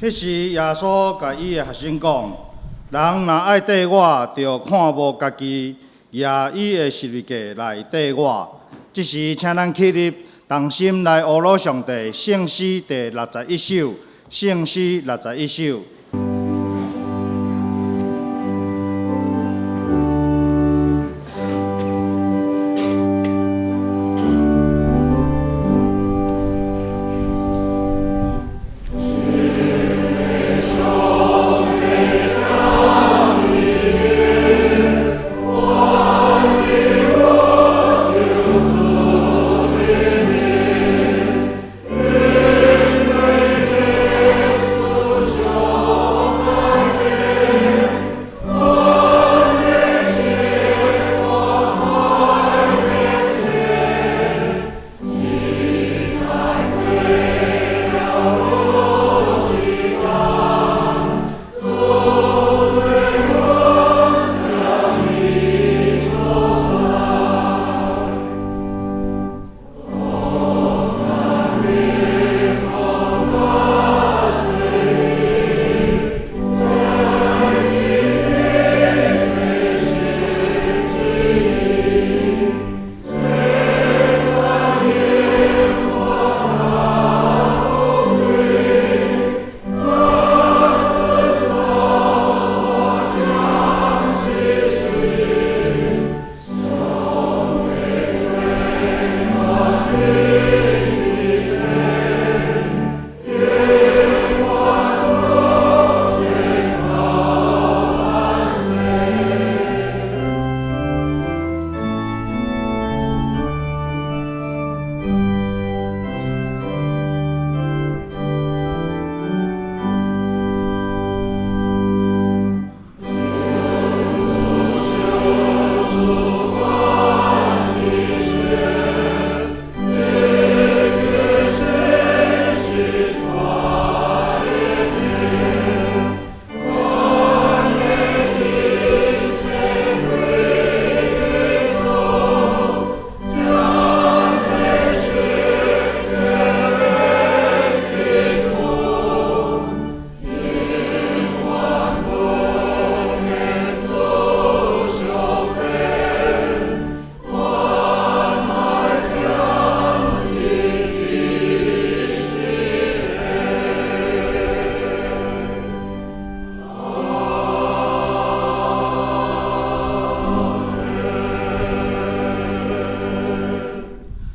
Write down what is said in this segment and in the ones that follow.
彼時耶穌共伊的學生講：人若愛綴我，著看無家己，舉伊的十字架來綴我。這時，請咱起立，同心來呵咾上帝。聖詩第61首，聖詩六十一首。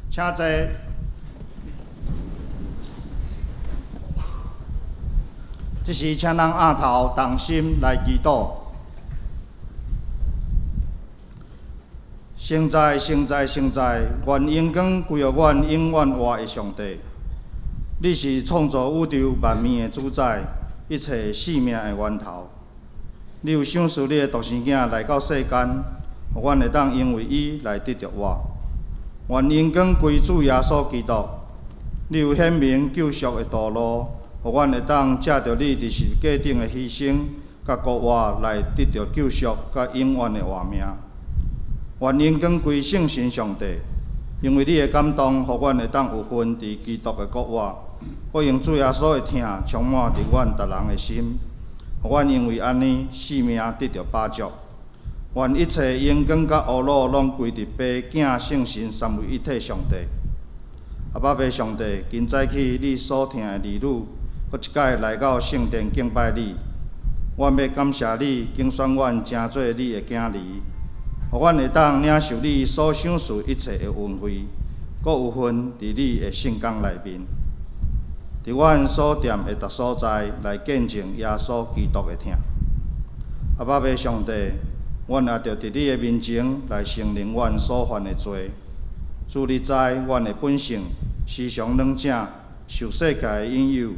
請坐。這時，請咱徛頭同心來祈禱。聖哉，聖哉，聖哉！願榮光歸予阮永遠活的上帝。你是創造宇宙萬物的主宰，一切生命的源頭。你有賞賜你的獨生囝來到世間，予阮會當因為伊來得著活。願榮光歸主耶穌基督。你有顯明救贖的道路，予阮會當藉著你佇十字架頂的犧牲，佮復活來得著救贖佮永遠的活命。願榮光歸聖神上帝，因為你的感動，予阮會當有份佇基督的國活，閣用主耶穌的疼充滿佇阮逐人的心，予阮因為按呢，性命得著飽足。願一切榮光佮呵咾攏歸佇爸、囝、聖神三位一體上帝。阿爸父上帝，今早起你所疼的兒女，閣一擺來到聖殿敬拜你。阮欲感謝你，揀選阮成做你的囝兒，予阮會當領受你所賞賜一切的恩惠，閣有份佇你的聖工內面，佇阮所踮的逐所在來見證耶穌基督的疼。阿爸父上帝，阮也著佇你的面前來承認阮所犯的罪。主，你知阮的本性，時常軟正，受世界的引誘，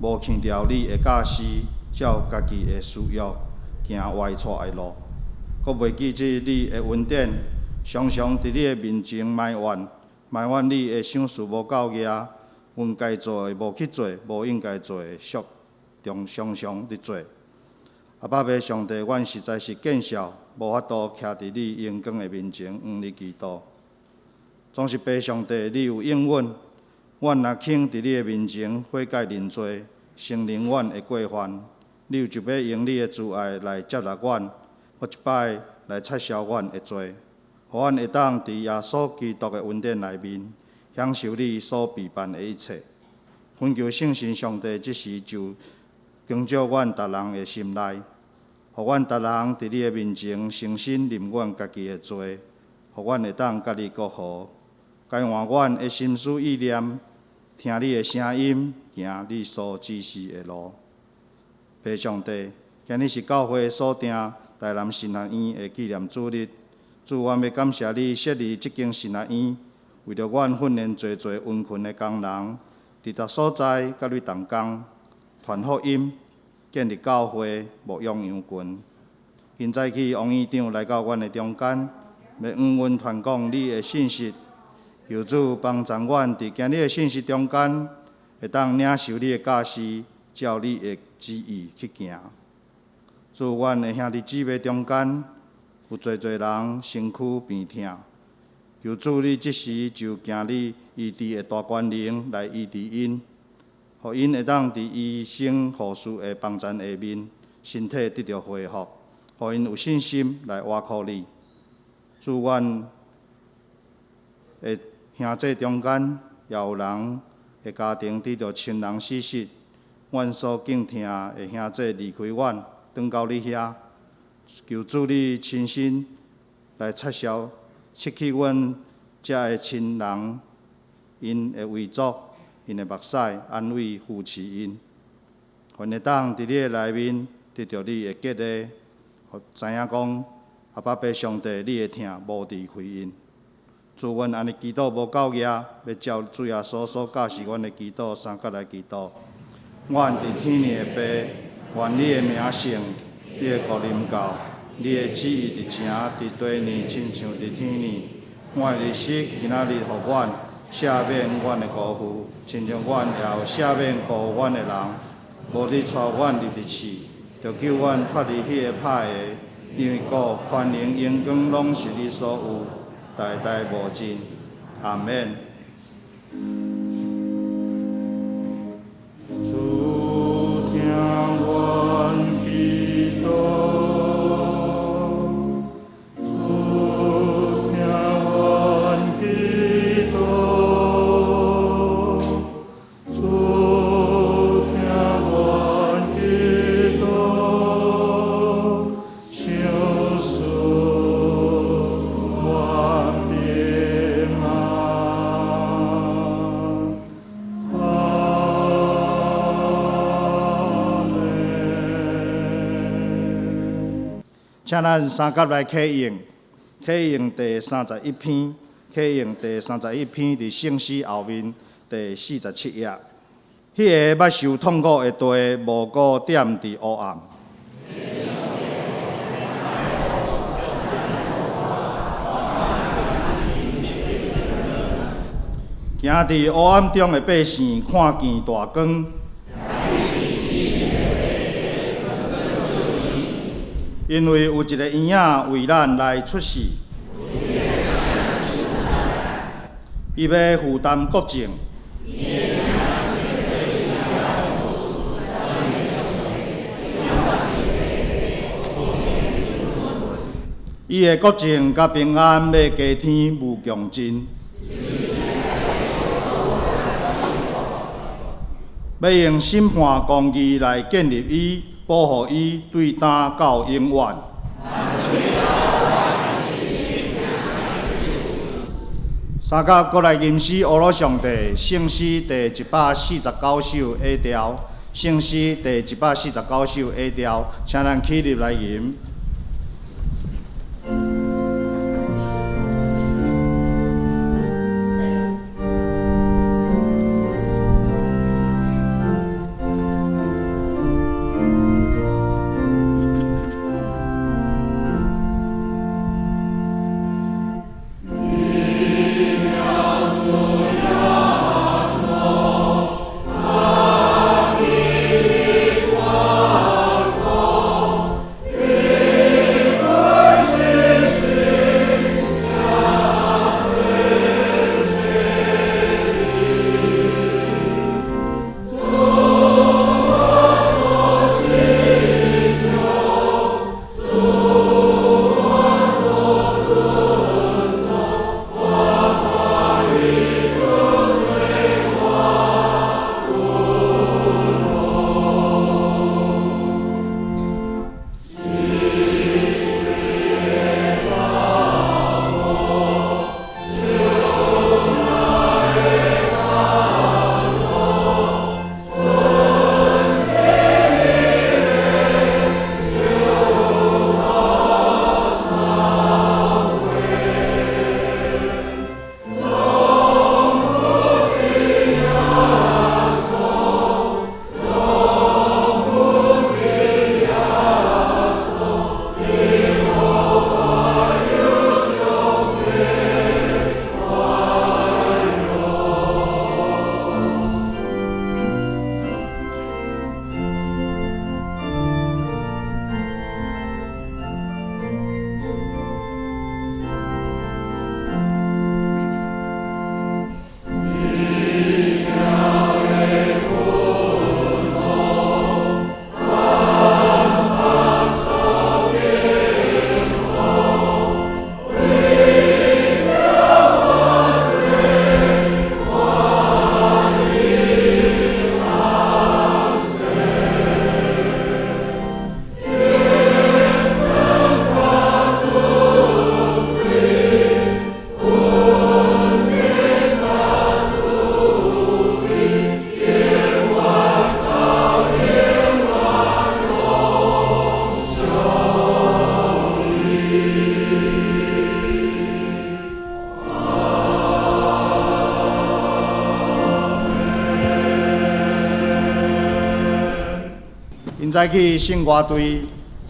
無聽著你的教示，照家己的私欲行歪錯的路，閣袂記得你的恩典，常常佇你的面前埋怨，埋怨你的賞賜無夠額，阮該做的無去做，無應該做的卻常常佇做。阿爸父上帝，阮實在是見笑，無法度徛佇你榮光的面前，向你祈禱。總是父上帝，你有應允，阮若肯佇你的面前悔改認罪，承认阮的过犯，你就欲用你的慈爱来接纳阮，阁一摆来擦消阮的罪，予阮会当伫耶稣基督的恩典内面，享受你所备办的一切。恳求圣神上帝这时就光照阮逐人的心内，予阮逐人伫你的面前诚心认阮家己的罪，予阮会当佮你阁和，改换阮的心思意念，听你的声音，行你所指示的路。父上帝，今日是教会所订台南神学院的纪念主日，主，阮欲感谢你设立这间神学院，为著阮训练济济殷勤的工人，伫逐所在佮你同工，传福音，建立教会，牧养羊群。今早起，王院长来到阮的中间，欲向阮传讲你的信息。求主帮助阮伫今日的信息中间，会当领受你的教示，照你的旨意去行。主，阮的兄弟姊妹中间，有济济人身躯病痛，求主你这时就行你医治的大权能来医治𪜶，予𪜶会当伫医生护士的帮助下面，身体得著恢复，予𪜶有信心来倚靠你。主，阮的兄弟中间也有人的家庭拄著亲人死失，阮所敬疼的兄弟离开阮，转到你遐，求主你亲身来擦消、拭去阮遮的亲人𪜶的遗嘱、𪜶的目屎，安慰扶持𪜶，予𪜶会当伫你的内面得著你的激励，予知影讲阿爸父上帝，你的疼无离开𪜶。主，阮按呢祈祷无够额，欲照主耶稣所教示阮的祈祷，相佮来祈祷。阮伫天的父，愿你的名圣，你的国临到，你的旨意伫成伫地呢，亲像伫天呢。阮的日食今仔日予阮，赦免阮的辜负，亲像阮也有赦免辜负阮的人。无你带阮入去试，著救阮脱离彼个歹的，因为国、权能、荣光拢是你所有，代代无尽。阿免。主听阮祈祷，主听阮祈祷，主听阮祈祷，相思愿平安。阿门。请咱三佮来启用，启用第31篇，启用第31篇伫圣诗后面第47页。彼个捌受痛苦的地，无顾踮伫黑暗。行伫黑暗中的百姓，看见大光。因为有一个婴仔为咱来出世，伊欲负担国政。伊的国政佮平安欲加添无穷尽。欲用审判公义来建立伊，保护伊对今到永远。三佮阁来吟诗阿罗上帝，圣诗第149首 A 调，圣诗第149首 A 调，请咱起立来吟。耶今早起圣歌队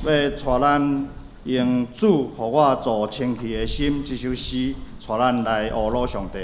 欲带咱用主予我做清氣的心這首詩，帶咱來呵咾上帝。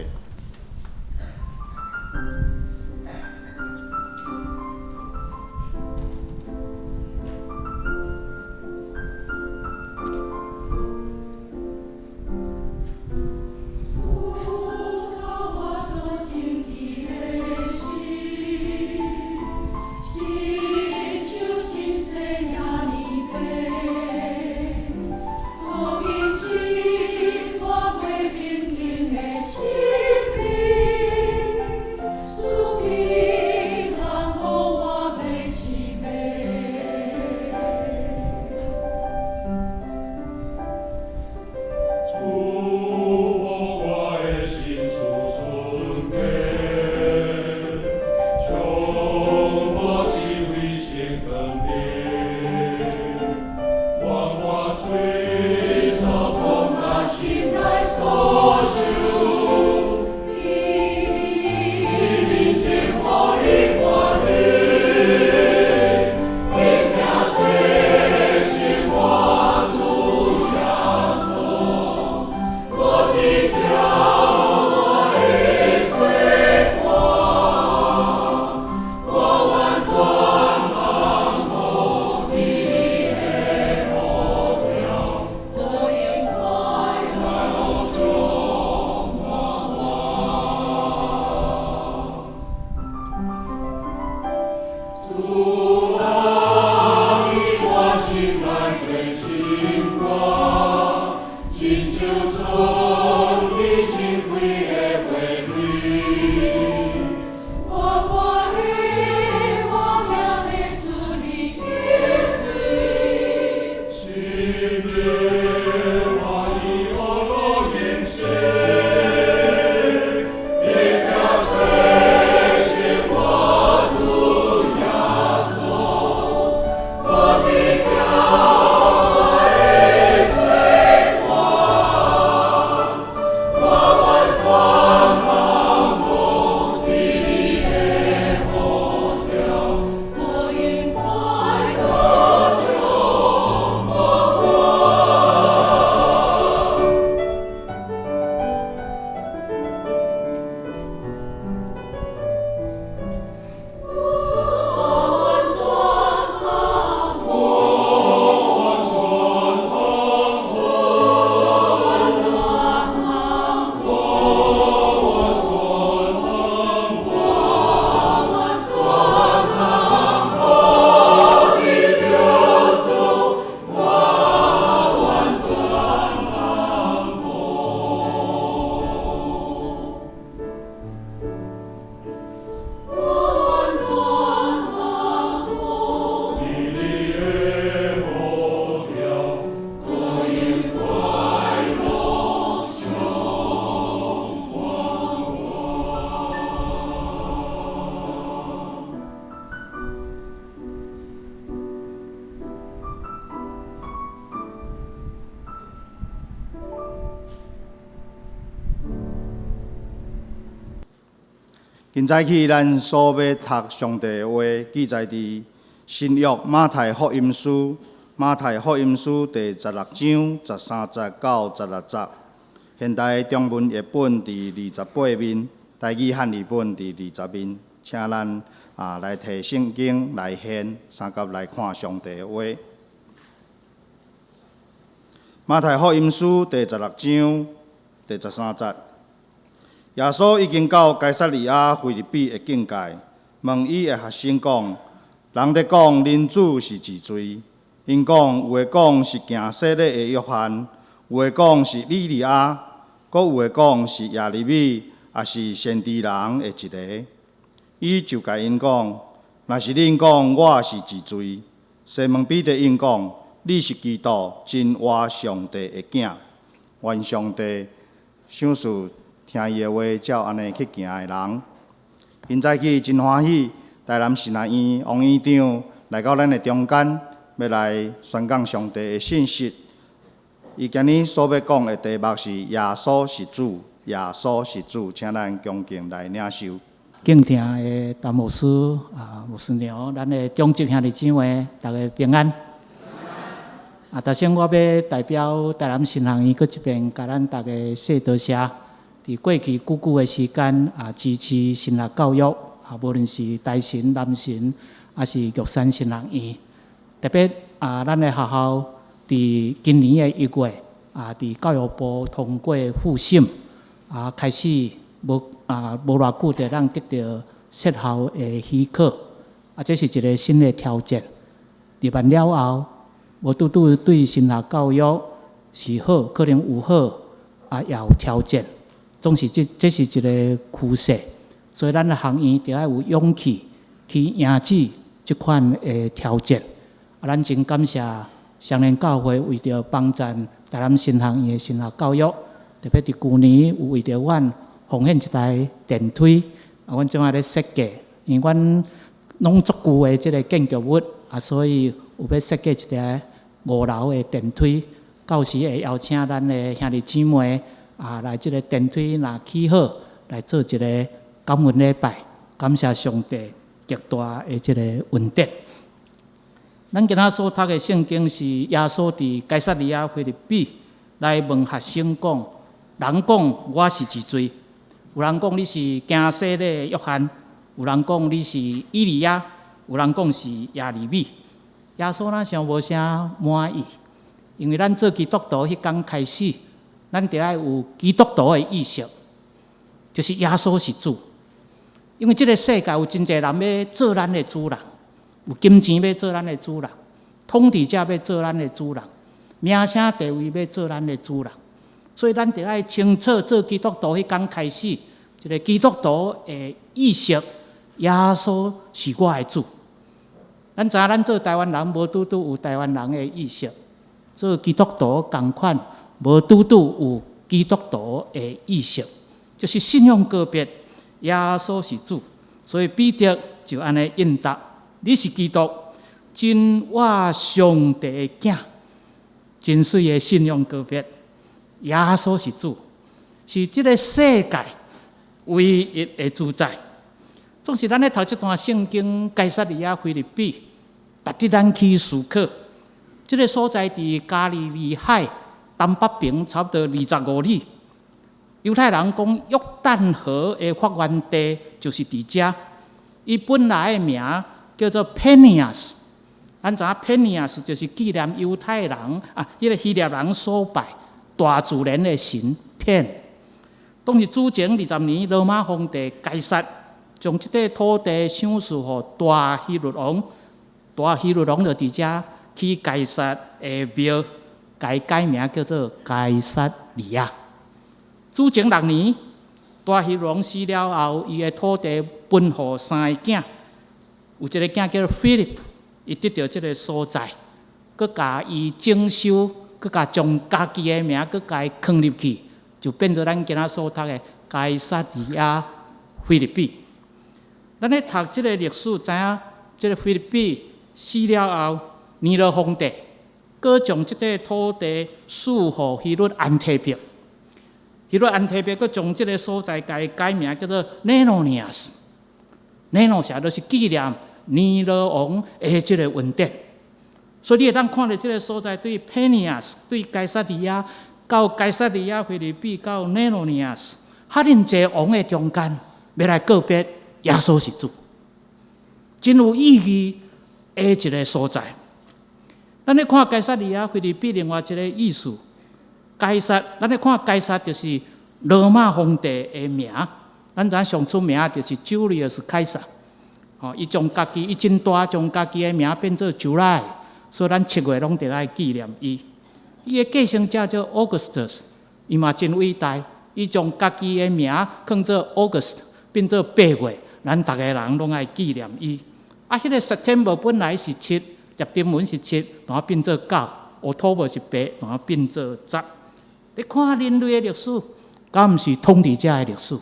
今早起，咱所欲讀上帝的話，記載佇新約馬太福音書，馬太福音書第十六章十三節到十六節。現代中文譯本佇28面，台語漢字本佇20面。請咱來提聖經來獻，相佮來看上帝的話。馬太福音書第十六章第十三節。耶穌已經到該撒利亞腓立比的境界，問伊的學生講：人咧講人子是是誰？𪜶講有的講是行洗禮的約翰，有的講是以利亞，閣有的講是耶利米，抑是先知人的一个。伊就共𪜶講：若是恁講我是是誰？西門彼得應講：你是基督，真活上帝的囝。願上帝賞賜聽伊的話，照按呢去行的人。今早起真歡喜，台南神學院王院長來到咱的中間，欲來宣講上帝的信息。伊今日所欲講的題目是耶穌是主，耶穌是主，請咱恭敬來領受。敬聽的陳牧師啊，牧師娘，咱的長執兄弟姊妹，逐家平安。啊，頭先我欲代表台南神學院，閣這邊共咱逐家說多謝。佇過去久久的時間啊，支持神學教育啊，無論是台神、南神，抑是玉山神學院，特別啊，咱的學校佇今年的1月啊，佇教育部通過複審啊，開始無啊無偌久就會當得著設校的許可，啊，這是一个新的挑戰。入辦了後，無拄拄對神學教育是好，可能有好，啊，也有挑戰。總是這這是一个趨勢，所以咱的學院著愛有勇氣去迎接這款的挑戰。啊，咱真感謝雙連教會為著幫贊台南神學院的神學教育，特別佇舊年有為著阮奉獻一台電梯，啊，阮這擺咧設計，因為阮攏足舊的這个建築物，啊，所以有欲設計一台五樓的電梯，到時會邀請咱的兄弟姊妹啊，來這个電梯若起好，來做一个感恩禮拜，感謝上帝極大的這个恩典。咱今仔所讀的聖經是耶穌佇該撒利亞腓立比來問學生講：人講我是一誰？有人講你是行洗禮的約翰，有人講你是以利亞，有人講是耶利米。耶穌若像無啥滿意，因為咱做基督徒彼工開始，咱著愛有基督徒的意識，就是耶穌是主。因為這个世界有真濟人欲做咱的主人，有金錢欲做咱的主人，統治者欲做咱的主人，名聲地位欲做咱的主人，所以咱著愛清楚做基督徒彼工開始，一个基督徒的意識，耶穌是我的主。咱知影咱做台灣人，無拄拄有台灣人的意識；做基督徒仝款，無拄拄有基督徒的意識，就是信仰告白，耶穌是主。所以彼得就按呢應答：你是基督，真活上帝的囝。真媠的信仰告白，耶穌是主，是這个世界唯一的主宰。總是咱咧讀這段聖經，該撒利亞腓立比，值得咱去思考。這个所在佇加利利海東北邊，差不多25里。猶太人講約旦河的發源地就是佇遮。伊本來的名叫做 Paneas，咱知影 Paneas 就是紀念猶太人啊，彼个希臘人所拜大自然的神 Pan。當時主前20年，羅馬皇帝該撒將這塊土地賞賜予大希律王，大希律王就佇遮起該撒的廟，共伊改名叫做該撒利亞。主前6年，大希律王死了後，伊的土地分予三个囝，有一个囝叫做 Philip，伊得著這个所在，閣共伊整修，閣共將家己的名，閣共伊囥入去，就變做咱今仔所讀的該撒利亞腓立比。咱咧讀這个歷史，知影這个腓立比死了後，尼羅皇帝閣將這塊土地賜予希律安提帕。希律安提帕閣將這个所在共伊改名叫做 Neronias。Neronias 就是紀念尼羅王的這个恩典。所以你會當看著這个所在，對 Paneas，對該撒利亞到該撒利亞腓立比到 Neronias，遐爾濟王的中間，欲來告白耶穌是主，真有意義的一个所在。咱咧看該撒利亞腓立比另外一个意思，該撒，咱咧看該撒就是羅馬皇帝的名。咱知影上出名就是 Julius 凱撒，吼，伊將家己伊真大，將家己的名變做 July，所以咱7月攏著愛紀念伊。伊的繼承者叫 Augustus，伊嘛真偉大，伊將家己的名囥做 August，變做8月，咱逐个人攏愛紀念伊。啊，彼个 September 本來是七，拉丁文是七，然後變做九；October 是八，然後變做十。你看人類的歷史，敢毋是統治者的歷史？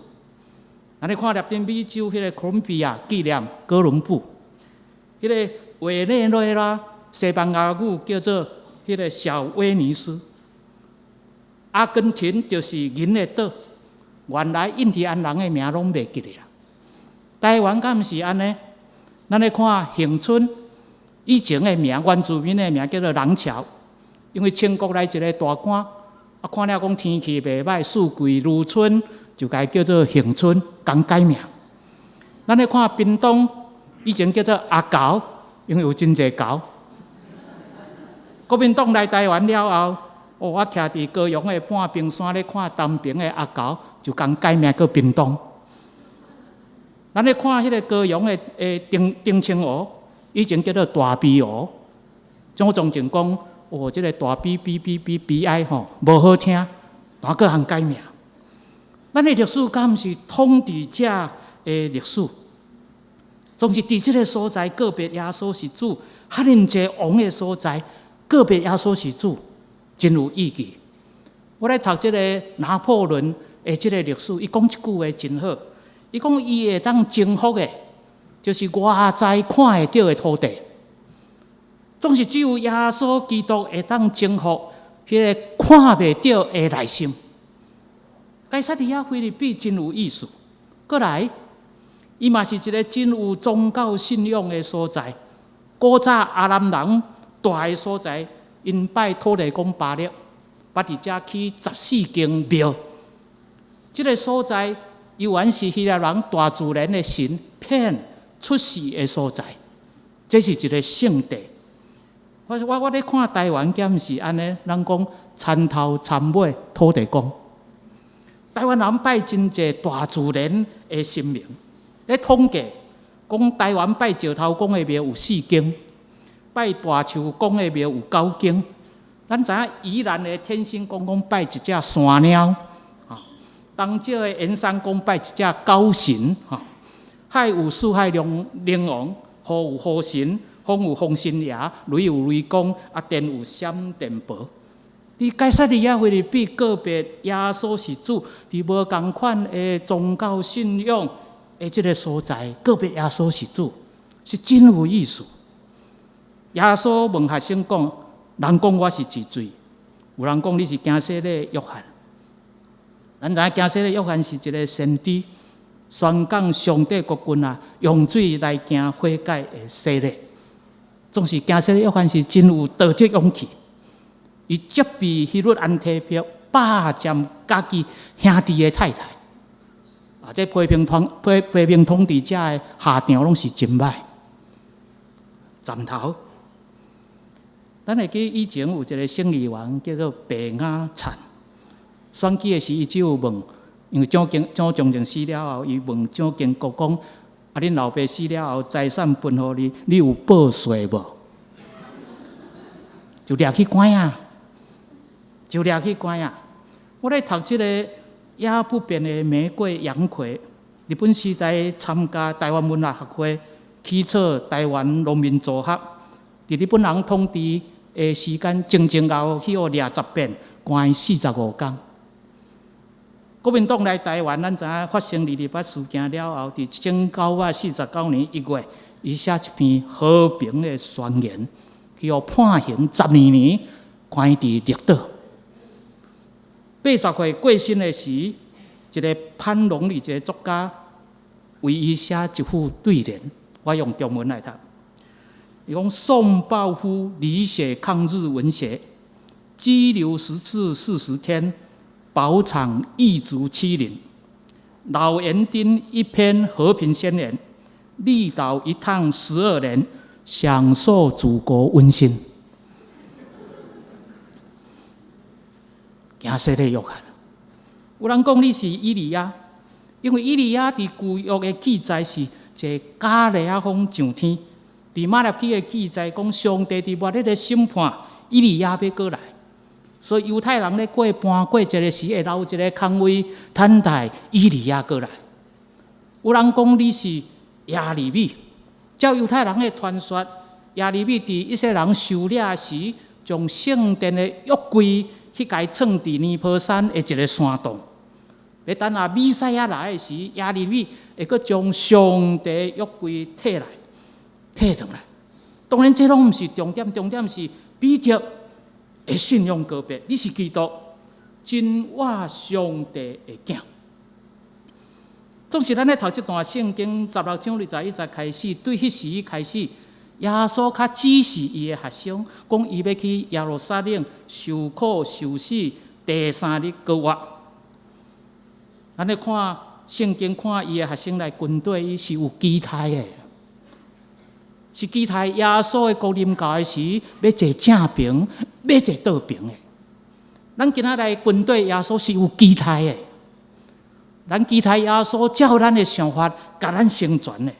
啊，你看拉丁美洲彼个哥倫比亞紀念哥倫布，彼个委內瑞拉西班牙語叫做彼个小威尼斯，阿根廷就是銀的島，原來印第安人的名攏袂記得啦。台灣敢毋是按呢？咱咧看恆春以前的名，原住民的名叫做廊橋，因為清國來一个大官，啊看了講天氣袂䆀，四季如春，就共伊叫做恆春，共改名。咱咧看屏東以前叫做阿猴，因為有真濟猴。國民黨來台灣了後，哦，我徛佇高雄的半屏山咧看東平的阿猴，就共改名叫屏東。咱咧看彼个高雄的澄清湖，以前叫做大埤湖。蔣中正講，哦，這个大 B B B B B I 吼，無好聽，然後閣通改名。咱的歷史敢毋是統治者的歷史？總是佇這个所在告別耶穌是主，遐爾濟王的所在告別耶穌是主，真有意義。我咧讀這个拿破崙的這个歷史，伊講一句話真好。伊講伊會當征服的，就是外在看會著的土地。總是只有耶穌基督會當征服彼个看袂著的內心。該撒利亞腓立比真有意思。閣來，伊嘛是一个真有宗教信仰的所在。古早亞蘭人蹛的所在，𪜶拜土地公巴力，捌佇遮起14間廟。這个所在猶原是希臘人大自然的神潘出世的所在，這是一个聖地。我咧看台灣，敢毋是按呢？人講田頭田尾土地公，台灣人拜真濟大自然的神明。咧統計講，台灣拜石頭公的廟有四間，拜大樹公的廟有九間。咱知影宜蘭的天星公講拜一隻山貓，東石的員山公拜一隻狗神，海有四海龍王，雨有雨神，風有風神爺，雷有雷公，啊電有閃電婆。佇該撒利亞腓立比告別耶穌是主，佇無仝款的宗教信仰的這个所在，告別耶穌是主，是真有意思。耶穌問學生講：人講我是一誰？有人講你是驚洗禮約翰。咱知影驚洗禮約翰是一个先知，宣講上帝國近啊，用水來行悔改的洗禮。總是驚洗禮約翰是真有道德勇氣，伊責備希律安提帕霸佔家己兄弟的太太。啊，這批評統治者的下場攏是真歹。斬頭。咱會記以前有一个省議員叫做白雅燦，選舉的時伊只有問，因為蔣中正死了後，伊問蔣經國講：啊，恁老爸死了後，財產分予你，你有報稅無？就掠去關啊！就掠去關啊！我咧讀這个也不變的玫瑰楊逵，日本時代參加台灣文學學會，起草台灣農民組合，佇日本人統治的時間，前前後後去予掠10遍，關45工。國民黨來台灣，咱知影發生228事件了後，佇1949年1月，伊寫一篇和平的宣言，去予判刑12年，關佇綠島。80歲過身的時，一个潘龍里一个作家為伊寫一副對聯，我用中文來讀。伊講：宋報夫理寫抗日文學，羈留10次40天，飽嘗異族欺凌。老園丁一篇和平宣言，綠島一趟12年，享受祖國溫馨。驚洗禮約翰，有人講你是以利亞，因為以利亞佇舊約的記載是坐迦利亞峰上天，佇馬拉基的記載講上帝佇末日的審判，以利亞欲閣來，所以猶太人咧過盤過節的時，會留一个空位，等待以利亞閣來。有人講你是耶利米，照猶太人的傳說，耶利米佇以色列人受掠時，將聖殿的約櫃去共伊藏佇尼波山的一个山洞。欲等啊，彌賽亞來的時，耶利米會閣將上帝約櫃提來，提轉來。當然，這攏毋是重點，重點是彼得的信仰告白，你是基督，真活上帝的囝。總是咱咧讀這段聖經十六章二十一節開始，對彼時開始，耶穌較指示伊的學生，講伊欲去耶路撒冷受苦受死，第三日閣活。咱咧看聖經，看伊的學生來跟綴伊是有期待的，是期待耶穌的降臨到的時，欲坐正爿，欲坐倒爿的。咱今仔來跟綴耶穌是有期待的。咱期待耶穌照咱的想法，共咱成全的。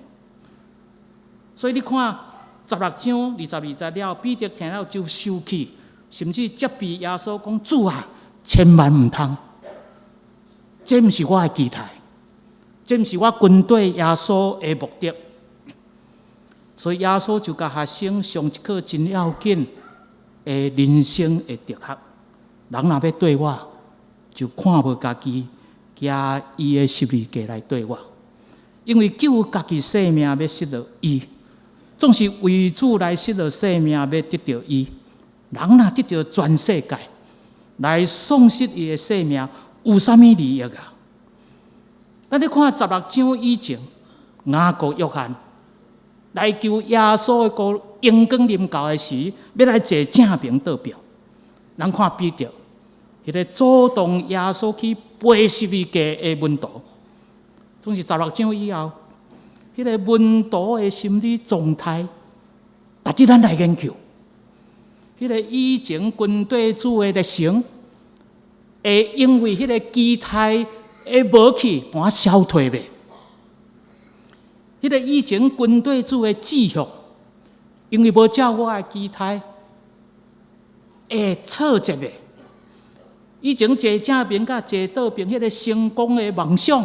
所以你看十六章二十二節了，彼得聽了就生氣，甚至責備耶穌講：主啊，千萬毋通！這毋是我的期待，這毋是我跟綴耶穌的目的。所以耶穌就共學生上一課真要緊的人生的哲學。人若欲綴我，就看無家己。舉伊的十字架來綴我，因為救家己性命欲失落伊，總是為主來失落性命欲得著伊。人若得著全世界，來喪失伊的性命，有啥物利益啊？咱你看十六章以前，雅各、約翰來求耶穌的國榮光臨到的時，欲來坐正爿倒爿。咱看彼得，彼个阻擋耶穌去背十字架的門徒，總是十六章以後，彼个門徒的心理狀態，值得咱來研究。彼个以前跟綴主的熱誠，會因為彼个期待的無去，敢消退袂？彼个以前跟綴主的志向，因為無照我的期待，會挫折袂？以前坐正爿佮坐倒爿，彼个成功的夢想，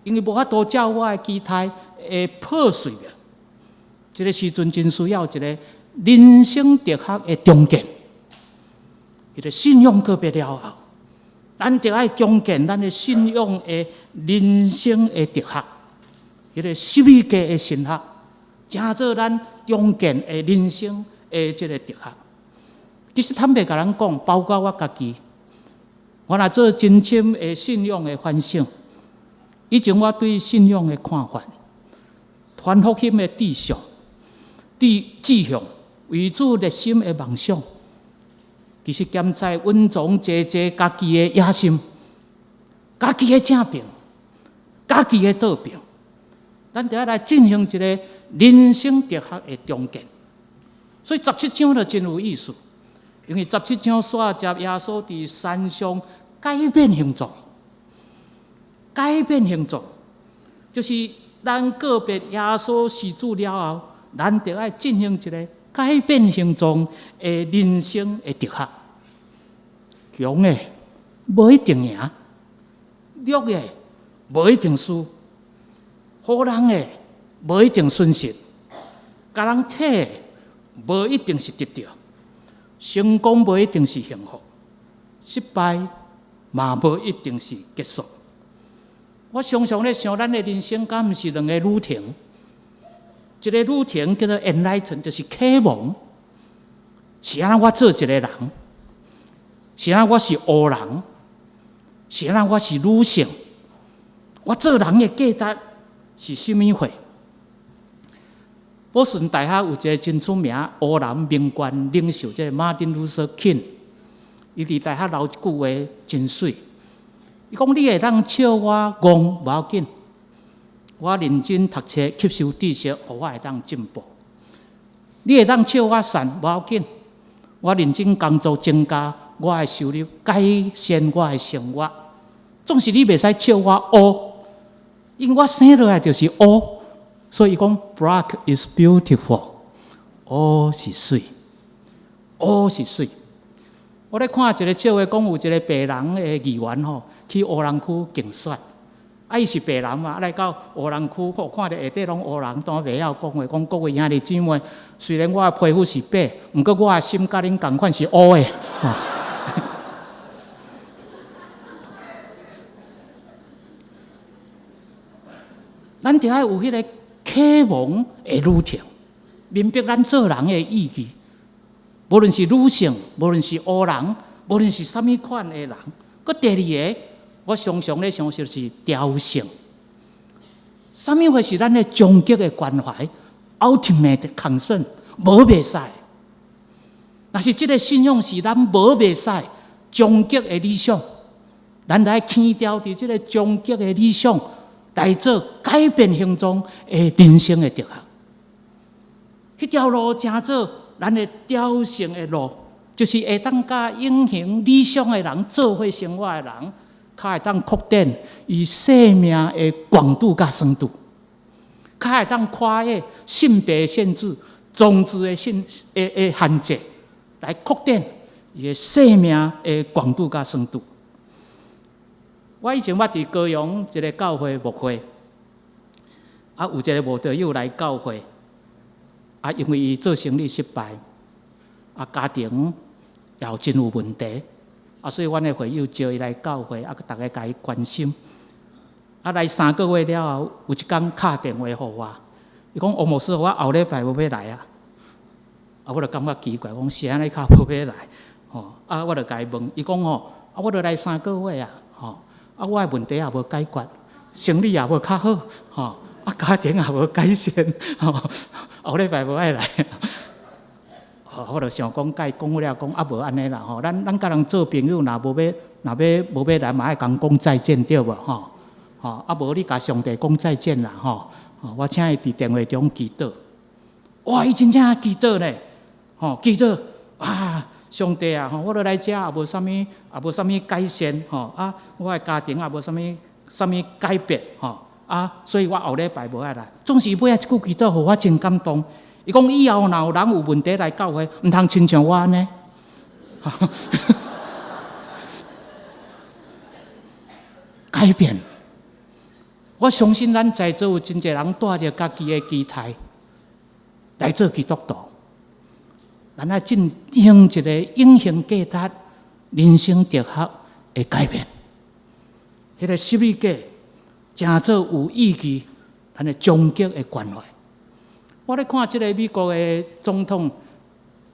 因為無法度照我的期待，會破碎袂？這个時陣真需要一個人生哲學的重建，彼个信仰告別了後，咱著愛重建咱的信仰的人生的哲學，彼个十字架的神學，成做咱重建的人生的這個哲學。其實坦白共咱講，包括我家己。我若做真深的信仰的反省，以前我對信仰的看法、傳福音的志向、志向、為主熱心的夢想，其實兼在隱藏濟濟家己的野心、家己的正爿、家己的倒爿，咱著愛來進行一個人生哲學的重建。所以十七章就真有意思，因為十七章煞接耶穌佇山上改變形狀，改變形狀，就是咱告別耶穌是主了後，咱著愛進行一個改變形狀的人生的哲學。強的無一定贏，弱的無一定輸，予人的無一定損失，共人提的無一定是得著，成功無一定是幸福，失敗嘛無一定是結束。我常常咧想，咱的人生敢毋是兩个旅程？一个旅程叫做 enlighten，就是啟蒙。是按怎我做一個人？是按怎我是黑人？是按怎我是女性？我做人的價值是啥物貨？波士頓大學有一個真出名黑人民權領袖，這個馬丁路德金，伊佇大學留一句話真媠。伊講：你會當笑我戇無要緊，我認真讀冊吸收知識，予我會當進步。你會當笑我散無要緊，我認真工作增加我的收入，改善我的生活。總是你袂使笑我烏，因為我生落來就是烏，所以伊講 Black is beautiful，烏是媠，烏是媠。我咧看一個笑話，講有一個白人的議員吼，去黑人區競選，啊，伊是白人嘛，啊來到黑人區，吼，看著下底攏黑人，當袂曉講話，講各位兄弟姊妹，雖然我的皮膚是白，毋過我的心佮恁仝款是烏的。吼，咱著愛有彼個啟蒙的旅程，明白咱做人的意義。無論是女性，無論是黑人，無論是啥物款的人。閣第二个，我常常咧想就是調性。啥物貨是咱的終極的關懷？Ultimate concern，無袂使。若是這个信仰是咱無袂使終極的理想，咱來牽牢佇這个終極的理想來做改變形狀的人生的哲學。彼條路成做咱的朝聖的路，就是會當佮永恆理想的人做伙生活的人，較會當擴展伊生命的廣度佮深度，較會當跨越性別限制、種族的限的的限制，來擴展伊的生命的廣度佮深度。我以前我佇高雄一个教會牧會，啊，有一个慕道友來教會，啊，因為伊做生意失敗，啊，家庭也有真有問題，啊，所以阮的會友招伊來教會，啊，逐家共伊關心。啊，來3個月了後，有一工敲電話予我，伊講：“王牧師，我後禮拜無欲來啊。”啊，我就感覺奇怪，講是按呢較無欲來，吼，啊，我就共伊問，伊講吼，啊，我著來三個月啊，吼，啊，我的問題也無解決，生理也無較好，吼，啊，家庭也無改善，吼，後禮拜無愛來。吼，我就想講，共伊講了講，啊，無按呢啦，吼，咱佮人做朋友，若無欲，若欲無欲來，嘛愛共講再見，對無？吼，吼，啊，無你共上帝講再見啦，吼，我請伊佇電話中祈禱，哇，伊真正祈禱咧，吼，祈禱啊，上帝啊，吼，我著來遮也無啥物，也無啥物改善，吼，啊，我的家庭也無啥物啥物改變，吼，啊，所以我後禮拜無愛來。總是尾仔一句祈禱，予我真感動。伊講以後若有人有問題來教會，毋通親像我按呢。改變。我相信咱在座有真濟人帶著家己的期待來做基督徒。咱愛進行一个永恆價值人生哲學的改變。彼个十字架成做有意義，咱的終極的關懷。我咧看這个美國的總統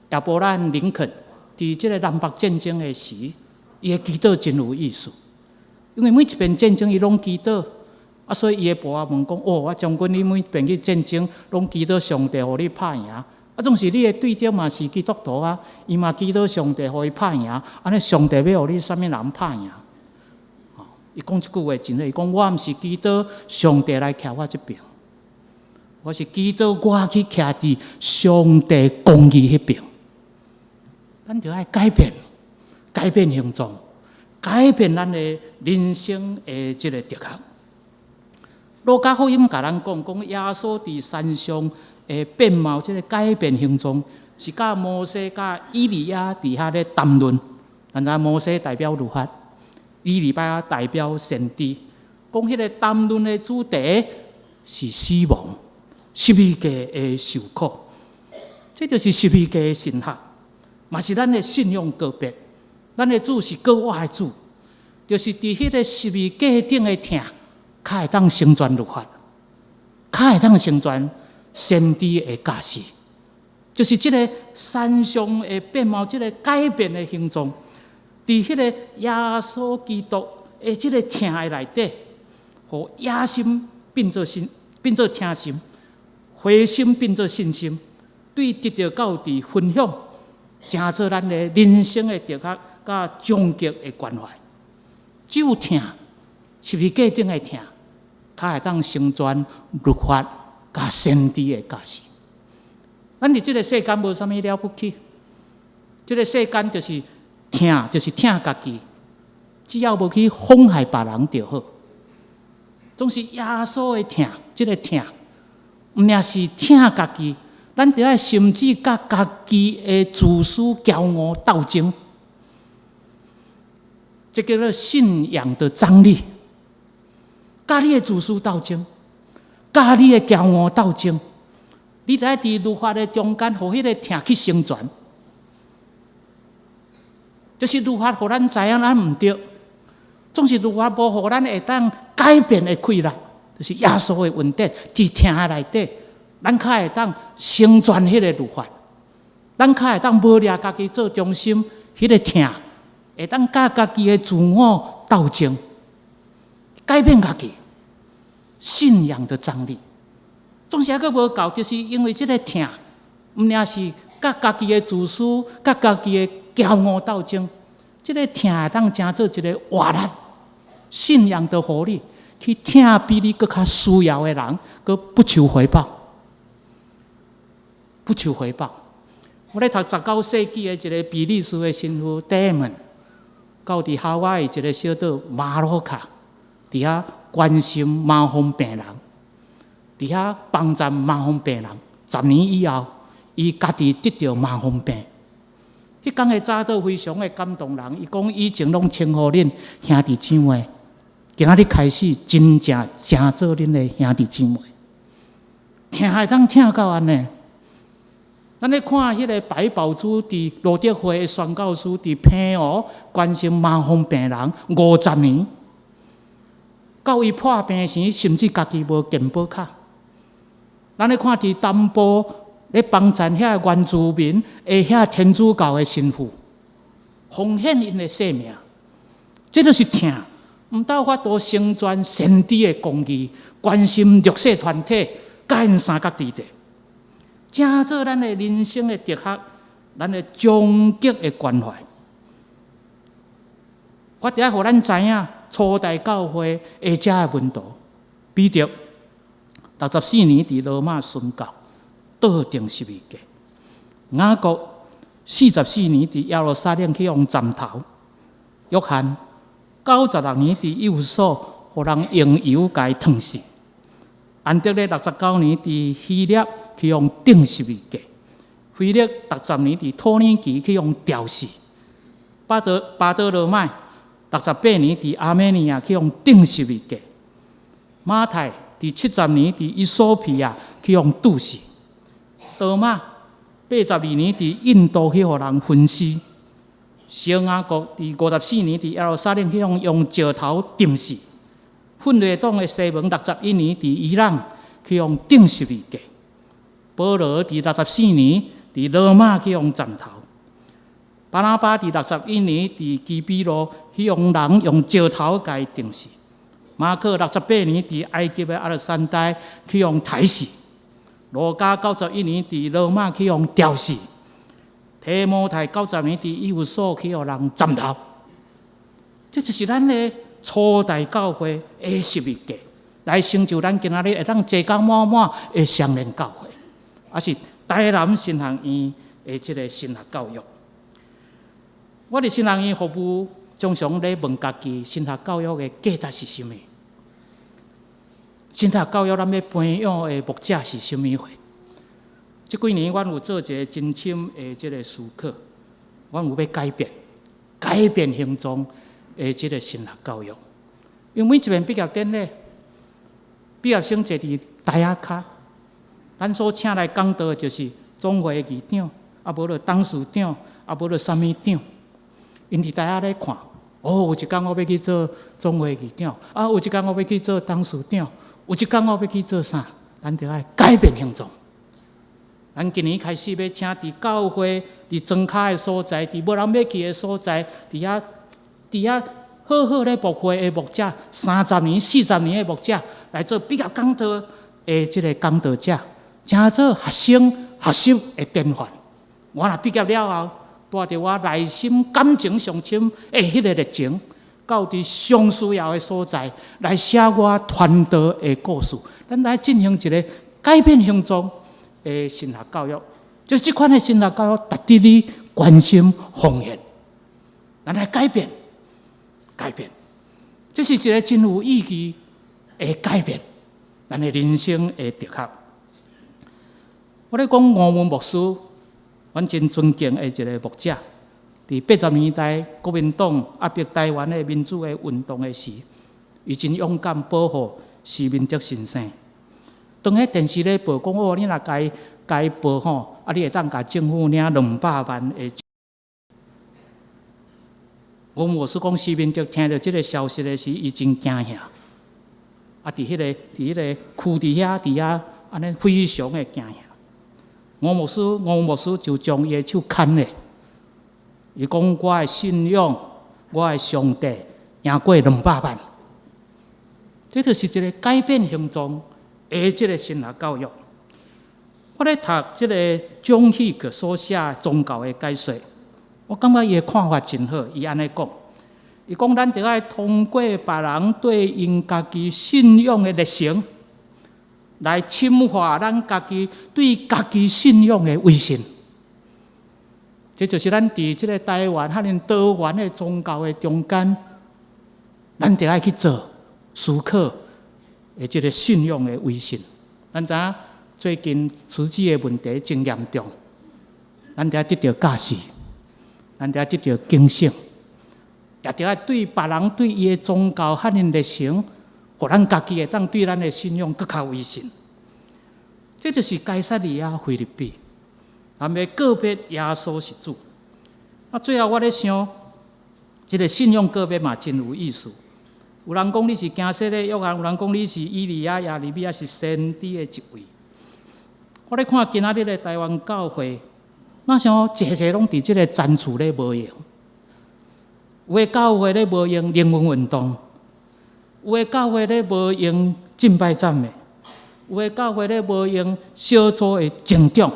亞伯拉罕林肯，佇這个南北戰爭的時，伊的祈禱真有意思。因為每一遍戰爭，伊攏祈禱，啊，所以伊的部下問講：哦，啊，將軍，你每遍去戰爭，攏祈禱上帝予你拍贏，啊，總是你的對手嘛是基督徒啊，伊嘛祈禱上帝予伊拍贏，按呢上帝欲予你啥物人拍贏？伊講這句話真好，伊講我毋是祈禱上帝來徛我這邊，我是祈禱我去徛佇上帝公義彼邊。咱著愛改變，改變形狀，改變咱的人生的這个哲學。路加福音共咱講，講耶穌佇山上的變貌，這个改變形狀，是佮摩西、佮以利亞佇遐咧談論。咱知摩西代表律法，以利亞代表先知。講彼个談論的主題是死亡、十字架的受苦，這就是十字架的神學，嘛是咱的信仰告白。咱的主是閣活的主，就是佇彼个十字架頂的疼，較會當成全律法，較會當成全先知的教示，就是這个山上的變貌，這个改變的形狀，佇彼個耶穌基督的這个疼的內底，予野心變做信，變做疼心，灰心變做信心，對得著到佇分享，成做咱的人生的哲學佮終極的關懷。只有疼，十字架頂的疼，較會當成全律法佮先知的教示。咱佇這个世間無啥物了不起，這个世間就是疼，就是疼家己，只要無去妨害別人就好。總是耶穌的疼，這个疼，毋爾是疼家己，咱著愛甚至佮家己的自私驕傲鬥爭，這叫做信仰的張力。佮你的自私鬥爭，佮你的驕傲鬥爭，你著愛佇律法的中間，予彼个疼去成全。就是律法予咱知影咱毋對，總是律法無予咱會當改變的氣力，就是耶穌的恩典，佇疼的內底，咱較會當成全彼个律法，咱較會當無掠家己做中心，彼个疼會當佮家己的自我鬥爭，改變家己，信仰的張力，總是猶閣無夠，就是因為這个疼，毋爾是佮家己的自私，佮家己的驕傲鬥爭，這个疼會當成做一个活力，信仰的活力，去疼比你閣較需要的人，閣不求回報，不求回報。我咧讀19世紀的一个比利時的神父戴門，到佇夏威夷一个小島馬洛卡，佇遐關心麻風病人，佇遐幫助麻風病人。10年以後，伊家己得著麻風病。彼工的早禱非常的感動人，伊講以前攏稱呼恁兄弟姊妹，今仔日開始真正成做恁的兄弟姊妹，疼會當疼到按呢。咱咧看彼个白寶珠佇路德會的宣教師佇澎湖關心麻風病人50年，到伊破病時，甚至家己無健保卡。咱咧看佇東部咧幫贊遐原住民的遐天主教的神父，奉獻𪜶的性命，這就是疼，毋但有法度成全先知的公義，關心弱勢團體，佮𪜶相佮佇咧。成做咱的人生的哲學，咱的終極的關懷。我著愛予咱知影，初代教會的遮的門徒，彼得64年佇羅馬殉教，倒釘十字架；雅各44年佇耶路撒冷去予斬頭；約翰96年佇以弗所，予人用油共伊燙死；安德烈69年佇希臘去予釘十字架；腓力60年佇土耳其去予吊死；巴多羅買68年佇亞美尼亞去予釘十字架；馬太佇70年佇衣索比亞去予毒死；多馬82年佇印度去予人焚屍；小雅各佇54年佇耶路撒冷去予用石頭釘死；奮銳黨的西門61年佇伊朗去予釘十字架；保羅佇64年佇羅馬去予斬頭；巴拿巴佇61年佇基比路去予人用石頭共伊釘死；馬可68年佇埃及的亞歷山大去予刣死；路加91年佇羅馬去予吊死；提摩太90年佇以弗所去予人斬頭。這就是咱的初代教會的十字架，來成就咱今仔日會當坐甲滿滿的雙連教會，抑是台南神學院的這个神學教育。我佇神學院服務，常常咧問家己，神學教育的價值是啥物？神學教育咱欲培養的牧者是啥物貨？這幾年，阮有做一个真深的這个思考，阮有欲改變，改變形狀的這个神學教育。因為每一遍畢業典禮，畢業生坐佇台仔跤，咱所請來講道的就是總會的議長，啊無就董事長，啊無就啥物長。𪜶佇台仔咧看，哦，有一工我欲去做總會議長，啊，有一工我欲去做董事長，有一工我欲去做啥？咱著愛改變形狀。咱今年開始欲請佇教會、佇莊跤的所在、佇無人欲去的所在，佇遐好好咧牧會的牧者，30年、40年的牧者來做畢業講道的這个講道者，成做學生學習的典範。我若畢業了後，帶著我內心感情上深的彼个熱情，到佇上需要的所在來寫我傳道的故事。咱來進行一个改變形狀的神學教育，就這款的神學教育，值得你關心奉獻。咱來改變，改變，這是一个真有意義的改變，咱的人生的哲學。我咧講吳文牧師，阮真尊敬的一个牧者，佇80年代國民黨壓迫台灣的民主的運動的時，伊真勇敢保護施明德先生。當彼電視咧報講哦，你若共伊報吼，啊，你會當共政府領200萬的。吳牧師講，施明德聽著這个消息的時，伊真驚嚇。啊，佇彼個區佇遐佇遐，按呢非常的驚嚇。吳牧師就將伊的手牽咧，伊講我的信仰，我的上帝贏過200萬。這就是一个改變形狀的這个神學教育。我咧讀這个張希克所寫宗教的解說，我感覺伊的看法真好。伊按呢講，伊講咱著愛通過別人對𪜶家己信仰的熱誠，來深化咱家己對家己信仰的威信。這就是咱佇這个台灣遐爾多元的宗教的中間，咱著愛去做思考的這个信仰的威信。咱知影最近慈濟的問題真嚴重，咱著愛得著教示，咱著愛得著警醒，也著愛對別人對伊的宗教遐爾熱誠，予咱家己會當對咱的信仰閣較威信。這就是該撒利亞腓立比。咱欲告別耶穌是主。啊，最後我咧想，這个信仰告別嘛真有意思。有人講你是驚洗禮約翰，有人講你是以利亞、耶利米，抑是先知的一位。我咧看今仔日的台灣教會，若像濟濟攏佇這个層次咧無閒。有的教會咧無閒靈魂運動，有的教會咧無閒敬拜讚美，有的教會咧無閒小組的成長。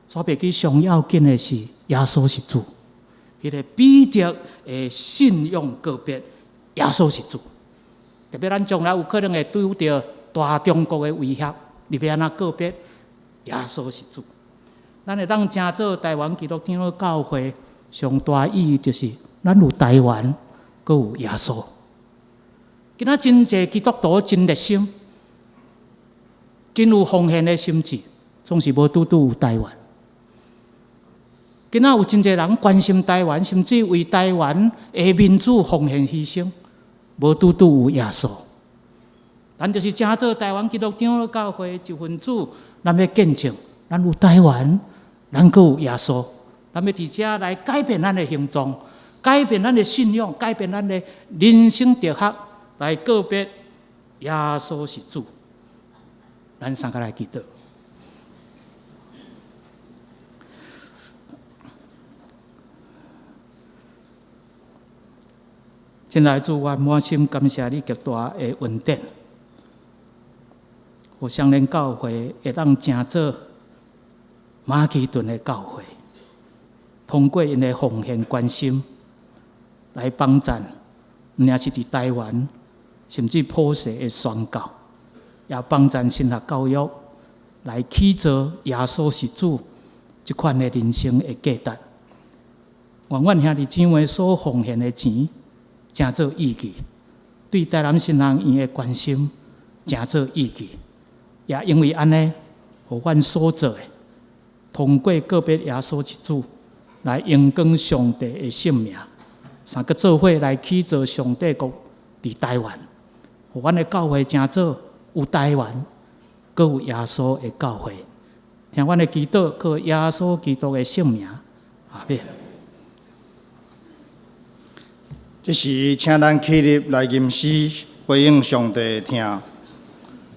煞袂記上要緊的是耶穌是主，彼个彼得的信仰告別耶穌是主。特別咱將來有可能會拄著大中國的威脅，你欲按怎告別耶穌是主？咱會當成做台灣基督長老教會上大意義，就是咱有台灣，閣有耶穌。今仔真濟基督徒真熱心，真有奉獻的心志，總是無拄拄有台灣。今仔有真濟人關心台灣，甚至為台灣的民主奉獻犧牲，無拄拄有耶穌。咱就是成做台灣基督長老教會一份子，咱欲見證，咱有台灣，咱閣有耶穌，咱欲佇遮來改變咱的形狀，改變咱的信仰，改變咱的人生哲學，來告別耶穌是主。咱三个來祈禱。親愛主，我滿心感謝你極大的恩典，予雙連教會會當成做馬其頓的教會，通過𪜶的奉獻關心來幫贊，毋但是佇台灣，甚至普世的宣教，也幫贊神學教育來起造耶穌是主這款的人生的價值。願阮兄弟姊妹所奉獻的錢，成做義氣，對台南神學院的關心，成做義氣，也因為按呢，予阮所做的，通過告別耶穌是主，來榮光上帝的聖名，三個做伙來起造上帝國佇台灣，予阮的教會成做有台灣，閣有耶穌的教會。聽阮的祈禱，靠耶穌基督的聖名，阿們。這時，請咱起立來吟詩，回應上帝疼。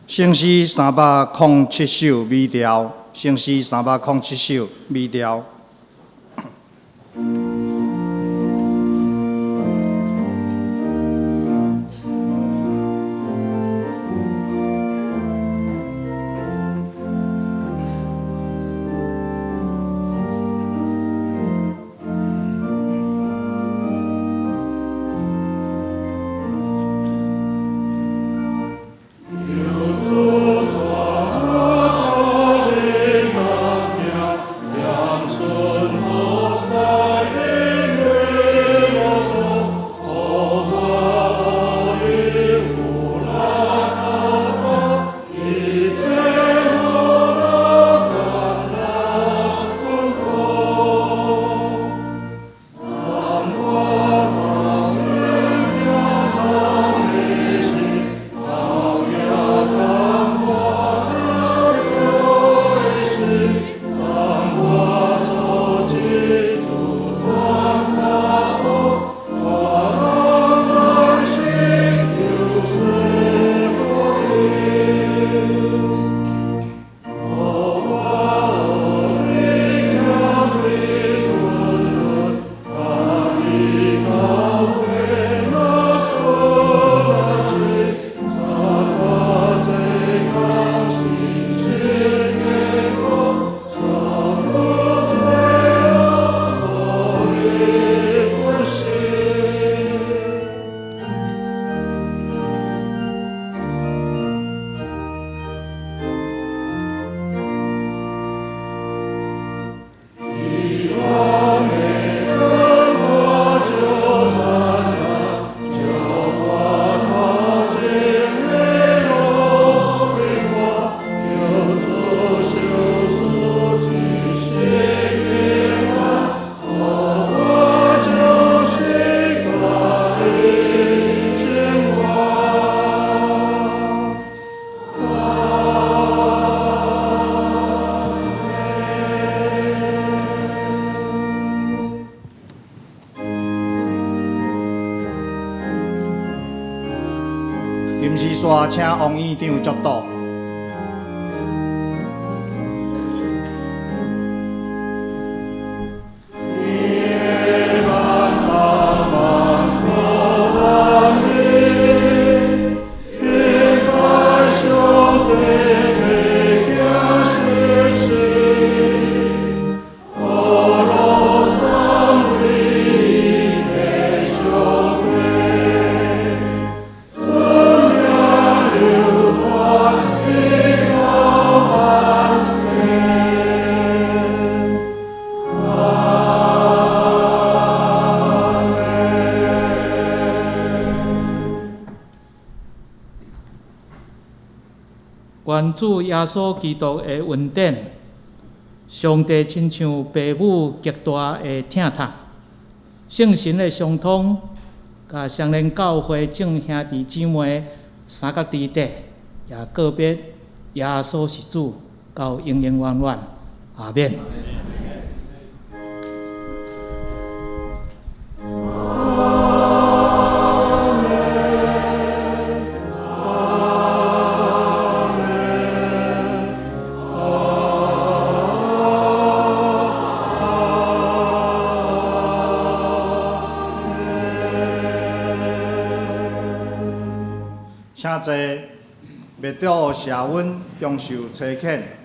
聖詩307首美調，聖詩307首美調。求主帶我甲你同行，煞請王院長祝禱。願主耶穌基督的恩典，上帝親像父母極大的疼痛，聖神的相通，佮雙連教會眾兄弟姊妹三角之地，也告別耶穌是主，到永永遠遠，阿免。請坐，默禱謝恩，享受差遣。